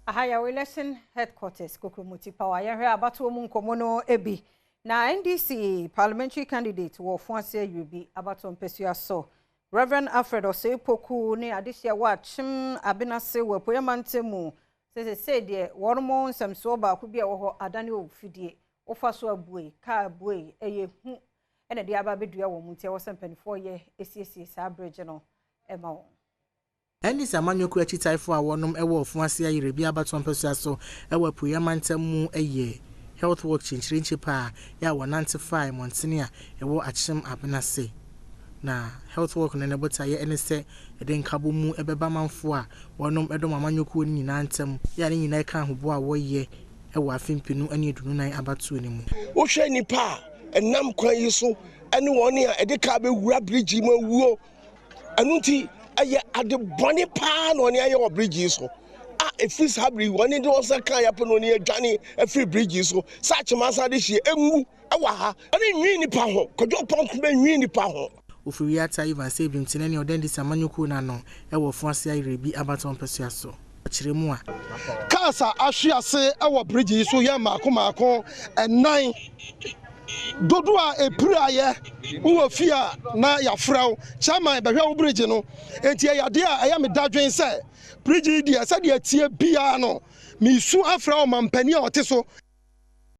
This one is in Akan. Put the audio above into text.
Aha yɛ election headquarters Kokromoti Power. Yɛhwɛ abatoɔ mu nkɔmmɔ no bi. Na NDC parliamentary candidate wɔ Ofoase Ayirebi abatoɔ mpasua so, Reverend Alfred Osei Poku ne adehyia wɔ Akyem Abenase wɔ Apueeɛ Mantam mu sɛ sɛ deɛ wɔn mo nsɛmsoɔ baako bi a ɛwɔ hɔ adane wɔ fidie wofa so abue kaa abue, ɛyɛ hu ɛna de aba abɛdua wɔn mu, nti ɛwɔ sɛ mpanimfoɔ yɛ esiesie saa bridge no ɛma wɔn. NDC amanyɔkuo akyitaefoɔ a wɔnom wɔ Ofoase Ayirebi abatoɔ mpasua so wɔ Apueeɛ Mantam mu yɛ health walk kyinkyirinkyi paa yɛ a wɔnante faa mmɔntene a ɛwɔ Akyem Abenase. Na health walk no ne botaeɛ ne sɛ ɛde nkabɔ mu bɛba manfoɔ a wɔnom dɔm amanyɔkuo no nyinaa ntam, yɛ a ne nyinaa ka ahoboa a wɔyɛ wɔ afe 2024 abatoɔ no mu. Wohwɛ nnipa a ɛnam kwan yi so ne wɔn a ɛde kaa bɛwura bridge mu awuo, ɛno nti ɛyɛ ade bɔne paa na ɔne ayɛ wɔ bridge yi so a ɛfiri saa bere wɔne de wɔn nsa kan yɛpɛ na ɔne adwane afiri bridge yi so sɛ akyema de hyia ɛnwu ɛwɔ ha. Ɔne nwi nipa ho Kwadwo Pɔnko bɛnwi nipa ho. Ofiri Evans Ebimtene ne ɔda NDC amanyɔkuo no ano wɔ Ofoase Ayirebi abatoɔ mpasua so. Ɔkyerɛ mu a, cars a ahwe ase wɔ bridge yi so yɛ mmaako mmaako ɛnan. Dodoɔ a epiraeɛ, wowɔ fie a na yɛafrɛ wo, chairman bɛhwɛ wo bridge no. Enti ɛyɛ adeɛ a ɛyɛ me dadwen sɛ bridge yi deɛ, sɛdeɛ tie biara no, mesu afrɛ ɔmampanin a ɔte so.